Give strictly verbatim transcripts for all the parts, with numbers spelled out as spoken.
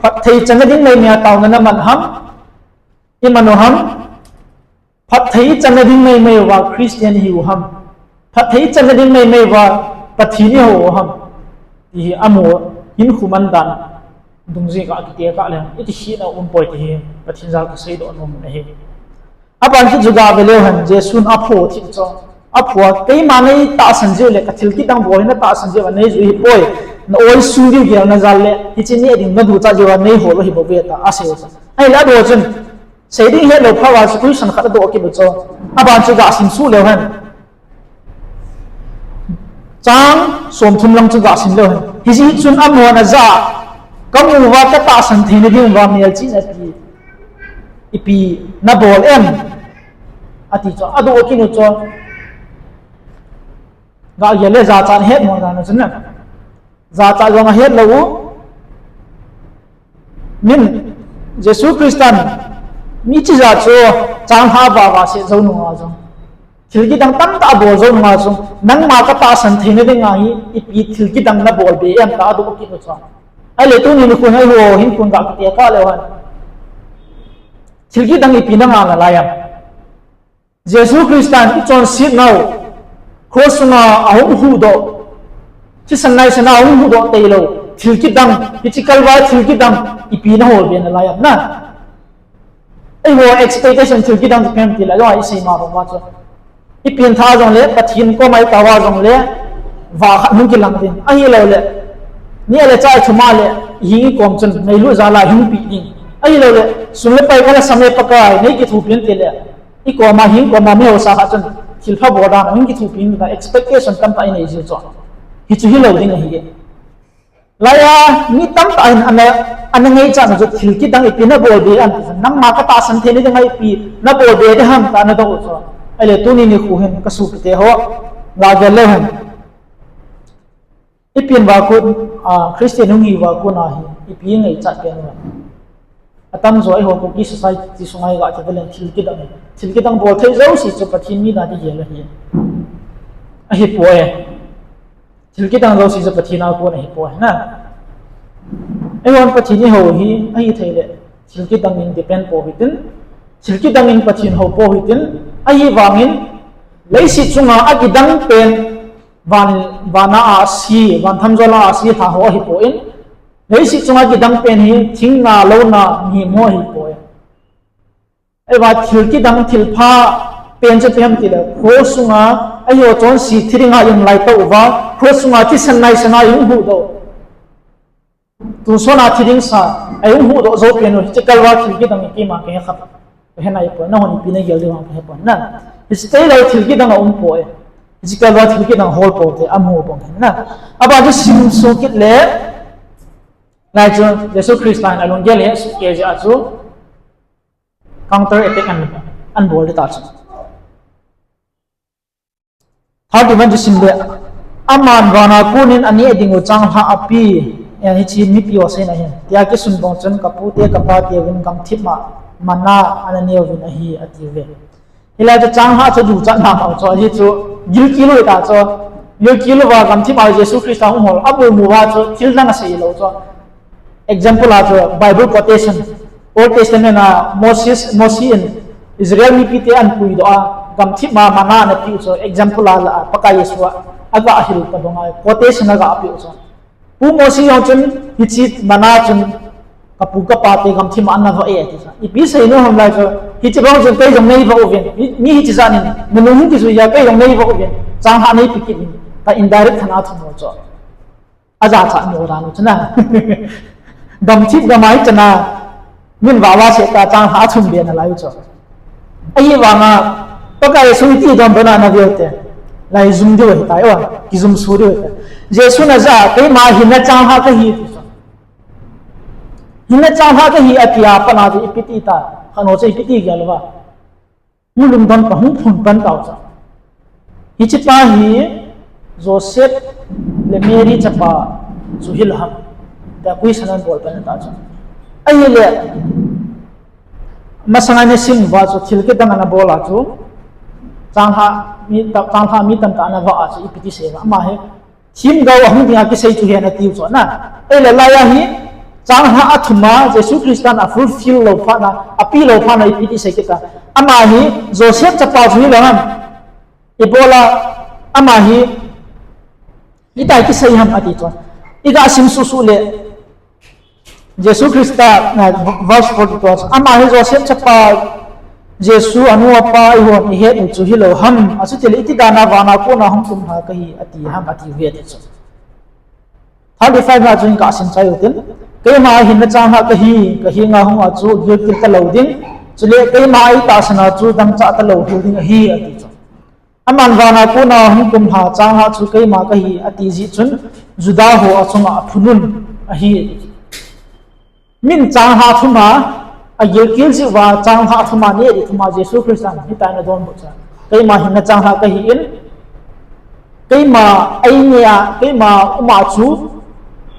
Phatthei channa ding meimei a taona naman ham? Iman u ham? Phatthei channa ding meimei uva Christian ihiu ham? Phatthei channa ding meimei uva Pathen ihou u ham? Ti hi amaho hinkho mandan dungjui a kitekah le, iti hina umpoi ti hi Pathen jal kaseidoh nom ahi. Aban kit chu gave leu hen, Jesun apho thip chu. Apho a, keima neitahsan jeh u le, kathil kidang bol hi natahsan jeh uva neijui hipoi. Na oi sung diu gelna jal le, hiche neh ding naduchat jeh uva neihol u hibouve tia asei u chu. Ahile adoh chun, sei ding hetlou phat uva chu question khat adoh kit u chu. Aban chu gasim suh leu hen. Chang somthum lang chu gasim leu hen. Hijeh chun amahon ajah a, kamu uva katahsan theina ding uva melchihna ipi, ipi nabol em? Ati chu, adoh kit u chu. Gagel le jachat hetmo dan u chun na. Jachat jong ahetlou u. Min, Jesu Christan, mi chijat chu changlhah vava set jou nunga jong, thil kidang tamtah abol jou nunga jong, nangma katahsan theina dinga hi ipi thil kidang nabol be em tia adoh kit u chu. Ahile tuni nikho hin eiho hinkho ga kitekah leu hen, thil kidang ipi nangah nalai em? Jesu Christan ichonsetnau cross sunga ahung huhdoh, thisan naisan a ahung huhdoh tailou thil kidang, hiche Calvary thil kidang ipi nahol be nalai em na? Eiho expectation thil kidang chu ipi ham tile, ajong a isei ma bang uva chu, ipengthah jongle, Pathen koma itao a jongle, vah khat hung kilang ding. Ahiloule, neh le chah ithum a le, ihing ikom chun ngailut jal a ihung peh ding. Ahiloule, sum le pai kalasam e Pakai, nei kithopi in tile, ikoma hing koma mi hausa khat chun thilpha bol dan a hung kithopi in tia expectation tamtah inei jiu chu, hichu hilou ding ahi. Laiya mi tamtah hin ana, ana ngaichatna chu thil kidang ipi nabol be em ti chu, nangma katahsan theina dinga ipi nabol be ding ham tia ana doh u chu. Ahile tuni nikho hin kasopiteho, gagel leu hen, ipi uva kon, a, Christian hung hi uva kona hi ipi ingaichat pen uvam? Atamjo eiho Kuki society sunga iga kivet leng thil kidang, thil kidang bol thei jouse chu Pathen mi dan igel ahi. Ahipoi. Thil kidang jouse chu Pathen a kon ahipoi na. Eihon Pathen ihou hi ahitheile, thil kidang in depend pou hitin, thil kidang in Pathen hou pou hitin, ahivangin leiset chunga akidang pen, van, vana a ase, van thamjol a ase lha ho ahipoi, leiset chunga kidang pen hi thing na, lou na, mihem ho ahipoi. Ahivang thil kidang thilpha pen chu ipi ham tile, cross sunga eiho chonse thi dinga ium laitah uva, cross sunga thisan naisan a ium huhdoh, tonsot a thi ding sa a ium huhdoh jou pen u, hiche Calvary thil kidang hi keima kahe kha, kahe naipoi, nahon ipi nagel diu ham kahepoi na. Hiche tailou thil kidang aumpoi. Hiche Calvary thil kidang hol poute, amu bang hin na. Aban chu simsuh kit le, lai chu Jesu Christa hin alunggel hehsoh kei jeh a chu counter attack an, an bol ding ta chu. Thirty-one chu simle, aman vana konin aneh dingu changlhah ape, eh, hiche mipi ho seina ahin, tia kisun bang chun, kapute kapateuvin gamthip a manna ana neuvin ahi, atiuve. Hilai chu changlhah chu duchatna mong chu, hichu gilkel u hita chu, gilkel uva gamthip a Jesu Christa hung hol, amu mu uva chu thil dang asei lou chu. Example a chu Bible quotation, Old Testament a Moses, Mosi in Israel mipite ahin puidoh a, gamthip a manna ana peh u chu, example a la a, Pakai Jesu a, aga hil tobang a, quotation aga peh u chu. Pu Mosi jong chun, hiche manna chun, kapu kapate gamthip a ana vah e, ati chu. Ipi seinom ham lai chu, hiche bang chun kei jong neivah uvin, mi, mi hiche jat in, nanu hung kijui a kei jong neivah uvin, changlhah neipe kit in, tia indirect than a athum u chu. Ajachat mo dan u chu na. Gamthip gam a hichan a, min vah vah seh tia changlhah athum be nalai u chu. Ahivanga, Pakai Jesu iti donbutna ana veu te, lai jum diu ahitai o, kijumsoh diu ahitai. Jesun ajah a, keima hinna changlhah kahi ti chu. Hinna changlhah kahi atia pat a chu ipi ti ta, khat ho chu ipi ti gel uva, hung lungdon pan, hung phun pan tau chu. Hiche pa hi Joseph le Mary chapa chu hil ham, tia question ana bol pan ta chu. Ahile, masanga ina sim uva chu thil kidang ana bol a chu, changlhah mi tam, changlhah mi tamtah ana vah a chu ipi ti sei uva, ama hi themgao ahung dinga kisei chu ahi atiu chu na. Ahile laiya hi, Chang lha athum a Jesu Christa in a fulfill lou phat na, apeh lou phat na ipi ti sei kit a. Ama hi Joseph chapa chu hilou ham. Ibola ama hi itai kisei ham ati chu. Iga sim suhsuh le Jesu Christa, verse forty-two, ama hi Joseph chapa, Jesu anu apa ihon ihet u chu hilou ham, achuti le iti dan a vana kona hung kum lha kahi ati ham ati ve ati chu. Thirty-five na chun kasim chai utin, keima ahinna chang lha kahi, kahenga hung a chu gilkel talou ding, chule keima a itahsan a chu dangchah talou hil ding ahi ati chu. Aman vana kona hung kum lha chang lha chu keima kahi ati jeh chun Juda ho achunga aphun un ahi. Min chang lha thum a, agilkel jeh uva chang lha thum a neh ding thum a Jesu Christa in hitia ana donbut chu. Keima hinna chang lha kahi in, keima eineh a, keima um a chu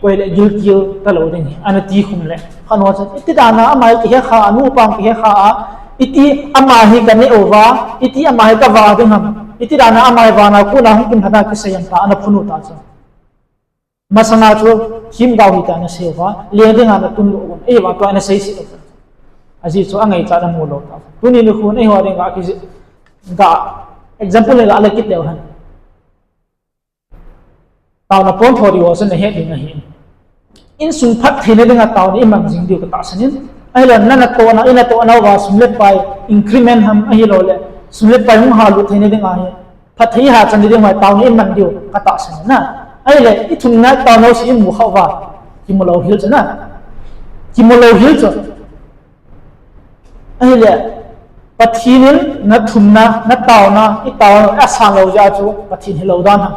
koi le gilkel talou ding hi, ana ti khum le. Khat nu chun, iti dan a ama hi kihe kha, anu apa kihe kha a, iti ama hi kaneh uva, iti ama hi kavah ding ham, iti dan a ama hi vana kona hung kum lha na kisei ham tia ana phun u ta chu. Masanga chu themgao hi tia ana sei uva, leng dinga ana tun lou uva, eiva tua ana sei sih uva. Ajeh chu angaichat ana mu lou ta. Tuni nikho eiho dinga kijih, ga example le ga la kit leu hen. Taona pontho diu ho chun nahet ding ahi. Insung phattheina dinga taona iman jing diu katahsan in. Ahilou le natohna, inatohna uva sum le pai increment ham ahilouleh sum le pai hung halut theina dinga hi phatthei hahchan ding uva taona iman diu katahsan in na. Ahile ithumna taona u chu imu kha uva, kimu lou hel chu na. Kimu lou hel chu. Ahile Pathen in nathumna, nataona, itaona asan lou jeh a chu Pathen hilou dan ham.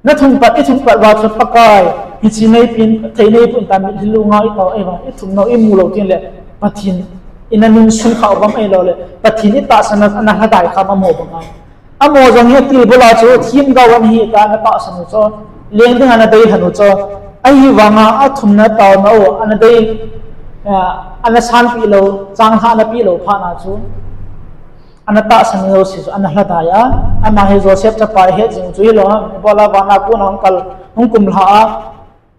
Nathum pat, ithum pat uva chu Pakai, hiche neipen, phatthei neipeh in tia mitlhi lunga itao, eiva ithumnau imu lou tengle Pathen in ana nunsun kha uvam ahiloule Pathen itahsan a ana lhadai kha uvam, amaho banga. Amaho jong hi atilbul a chu themgao ana hi tia ana tahsan u chu, leng dinga ana deilhen u chu, ahivanga athumna taona u ana dei, ana sanpeh lou, chang lha ana peh lou phatna chu ana tahsan jouse chu ana lhadai a, ama hi Joseph chapa ihet jing u chu hilou ham, ibola vana kona hung kal, hung kum lha a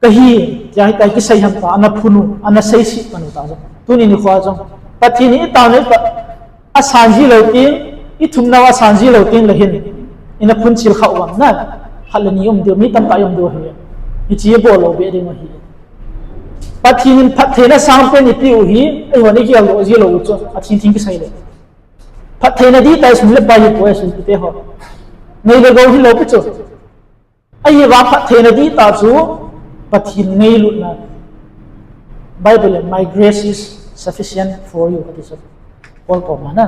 kahi tia hitia kisei ham tia ana phun u, ana seiset pan u ta jong. Tuni nikho jong Pathen in itaona, asan ji lou teng, ithumnau asan ji lou tengle hin ina phunchil kha uvam na, khat le ni um diu, mi tamtah i um diu ahi. Hiche bol lou beh ding ahi. Pathen in phattheina sangpen ipeh u hi eihon igeldoh ji lou u chu, atheng theng kisei le. Phattheina dihtah sum le pai hipoi, sopite ho. Nei le gou hilou pi chu. Ahivang phattheina dihtah chu Pathen ngailutna. Bible in, My grace is sufficient for you, ati chu. Paul koma na.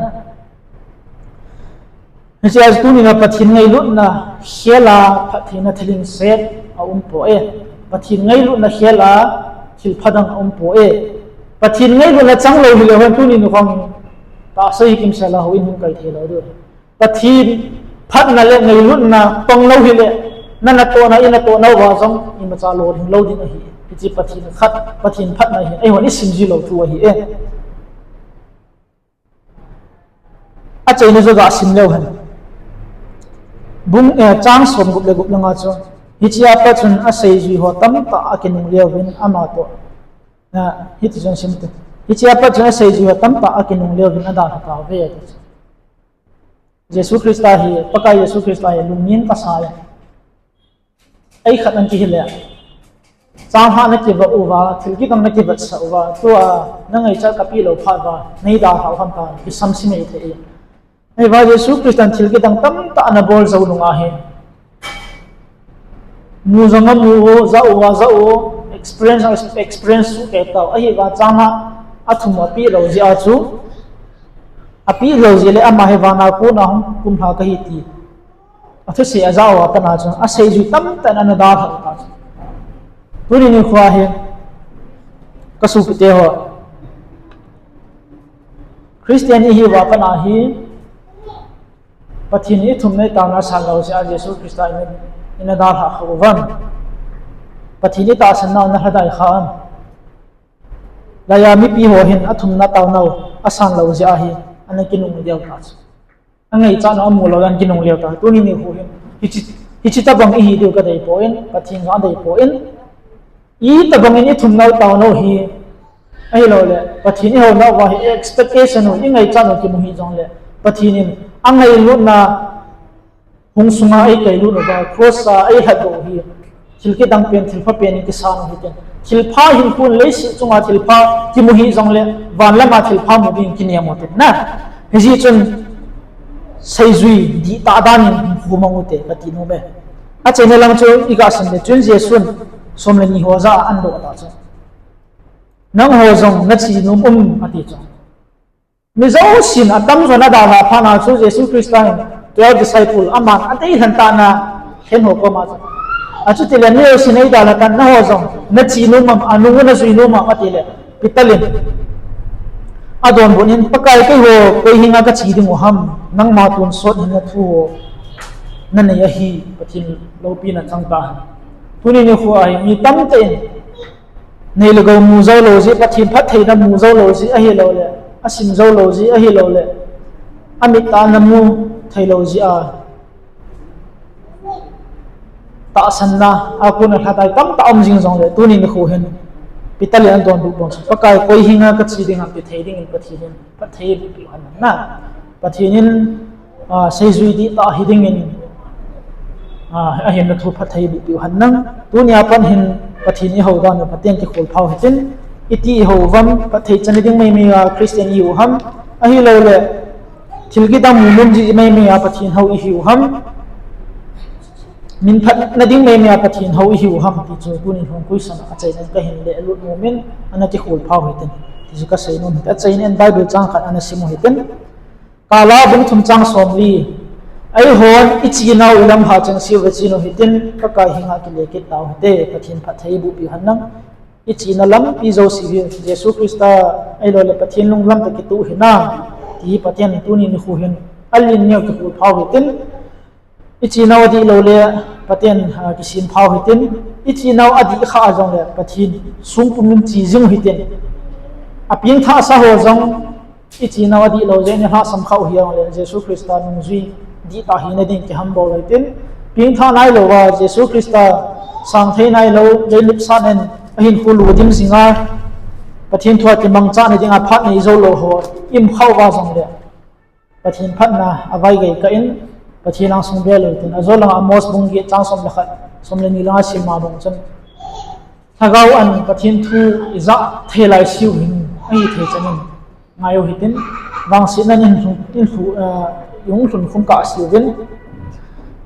Hichea chu tunia Pathen ngailutna khel a phattheina thilhingset aumpoi. Pathen ngailutna khel a thilpha dang aumpoi. Pathen ngailutna changlou hileu hen tuni nikho tahsa hi kimsel a houin hung kai theilou diu. Pathen phatna le ngailutna tong lou hile, na natohna, inatohna uva jong imacha lolhing lou ding ahi. Hiche Pathen khat, Pathen phatna hi eihon isim ji lou thu ahi e. Achaina chu gasim leu hen. Bung, eh, chang somgup le gup langa chu, hichea pat chun aseijui ho tamtah akinungle uvin amatoh. Hiti chun simte. Hichea pat chun aseijui ho tamtah akinungle uvin adalha tauve, ati chu. Jesu Christa hi, Pakai Jesu Christa hi lungmin kasa e. Ei khat ana kihil le, changlhah nakivah uva, thil kidang nakivetsah uva, tua nangaichat kapeh lou phat uva neidalhah u ham tia kisamse nei thei e. Ahivang Jesu Christan thil kidang tamtah ana bol jou nunga hi, mu jong amu u, jah u ajah u, experience jong experience soh kei tau. Ahivang changlhah athum apeh lou jeh a chu, apeh lou jeh le ama hi vana kona hung kumlha kahi ti athusei ajah uva pat a chu aseijui tamtah in ana dalhah u ta chu. Tuni nikho hi kasopite ho, Christian ihiuva pat a hi Pathen in ithumna itaona asan lou jeh a Jesu Christa in, ina dalhah kha uvam? Pathen itahsan nau ina lhadai kha am? Laiya mipi ho hin athumna taonau asan lou jeh a hi ana kinungle u ta chu. Angaichat nau amu lou jeh a ana kinungle u ta. Tuni nikho hin hiche, hiche tobang ihi diu kadeipoi, Pathen jong adeipoi. Itobangin ithum nau tao nau hi, ahilouleh Pathen ihouna uva hi expectation u, ingaichat u kimu hih jongleh, Pathen in angailutna hung sunga eikailut uva, cross a eilhatdoh u hi, thil kidang pen, thilpha pen in kisan u hitin. Thilpha hinkho in leiset chunga thilpha kimu hih jongleh, van lama thilpha mu ding kinem u hitin na. Hijeh chun seijui dihtah dan in hung mang ute kati nom e. Achaina lang chu iga sim le chun Jesun som le ni ho jah a adoh tah chu, nangho jong nache nom um ati chu. Mi jousen atamjon adalha phat a chu Jesu Christa hin twelve disciple aman adeilhen tah na lhen ho koma chu, achutile mi jousen eidalha tan, nangho jong nache nom am, anung u najui nom am atile, Peter in adonbut in, Pakai, keiho koi henga kache dingu ham, nangma tonsot hinna thu ho nanei ahi, Pathen loupina chang tahen. Tuni nikho a hi mi tamtah in nei le gou mu joulou jeh, Pathen phattheina mu joulou jeh ahilouleh, asim joulou jeh ahilouleh, amit a ana mu theilou jeh a tahsanna a kona lhatai tamtah um jing jongle, tuni nikho hin Peter in adonbut bang chu, Pakai, koi henga kache ding ham ti thei dingin Pathen in phatthei bohpiu hen lang na. Pathen in seijui dihtah hi dingin ahinna thu phatthei bohpiu hen lang. Tunia pat hin Pathen ihou dan u phaten kikholphau hitin. Iti ihou uvam, phatthei channa ding meimei a Christian ihiu ham, ahilouleh thil kidang mu nom jeh meimei a Pathen hou ihiu ham, min phatna ding meimei a Pathen hou ihiu ham ti chu tunin hung question a achaina in kahin lelut nomin, ana kikholphau hitin, ti chu kasei nom hite. Achaina in Bible chang khat ana sim u hitin, Kala bung thum chang somli, eihon ichenau ilamlha chengse uva chen u hitin, Pakai henga kile kit tau hite, Pathen phatthei bohpiu hen lang. Ichena lampi jouse hi Jesu Christa ahiloule Pathen lunglam toh kitoh hinam ti hi Pathen in tuni nikho hin alen neo kikholphau hitin, ichenau adih loule Pathen kisemphau hitin, ichenau adih khah jongle Pathen songpum in che jing u hitin, apengthahsa ho jong ichenau adih lou jeh in ilhahsam khah u hijongle Jesu Christa nungjui dihtah hina ding kihambol u hitin, pengthah nailouva Jesu Christa sangthei nailou leilipsah in ahinkho ludim jinga Pathen thua kimangchahna dinga phat nei joulou ho i um khah uva jongle Pathen phatna avaigei kah in Pathen angsung bel u hitin, ajo langa Amos bung get chang som le khat, som le ni langa simma bang chun, lhagao an Pathen thu ijah thei laiseu hin ahithei chan in ngai u hitin, vangsetnan ihung lhunkhum kahseuvin,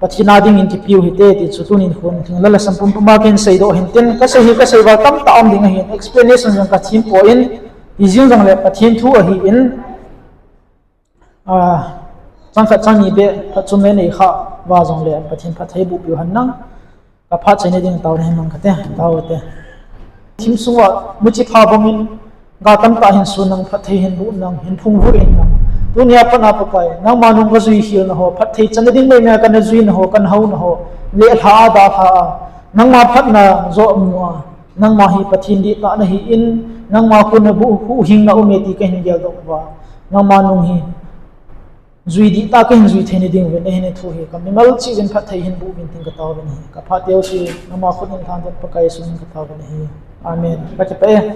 Pathen a dingin kipiu hite ti chu tunin khun lhinglel lhasam pumpuma kahin seidoh hintin, kasei hi kasei val tamtah um ding ahin, explanation jong kathem poi, hijeng jongle Pathen thu ahin, chang khat chang ni beh phatchomna nei khah uva jongle Pathen phatthei bohpiu hen lang. Kaphatchaina ding taona hin mang kate, tao te. Thim sunga muchi pha bangin gal tamtah hin sun nang, phatthei hin boh nang, hin phungvuh in nang. Tunia pat a Pakai, nangma nung kajui khelna ho, phatthei channa ding meimei a kana juina ho, kana houna ho, lelha a dalha a, nangma phatna joh mu a, nangma hi Pathen dihtah nahin, nangma kona huhhingna aume ti kahin geldoh uva, nangma nung hi jui dihtah kahin jui theina dinguvin, ahin thu hi kamimal cheh uvin phatthei hin boh uvin tin kataovin ahi. Kaphat teho chu nangma khut in lhan ding Pakai Jesu min in kataovin ahi. Amen. Kakipah e.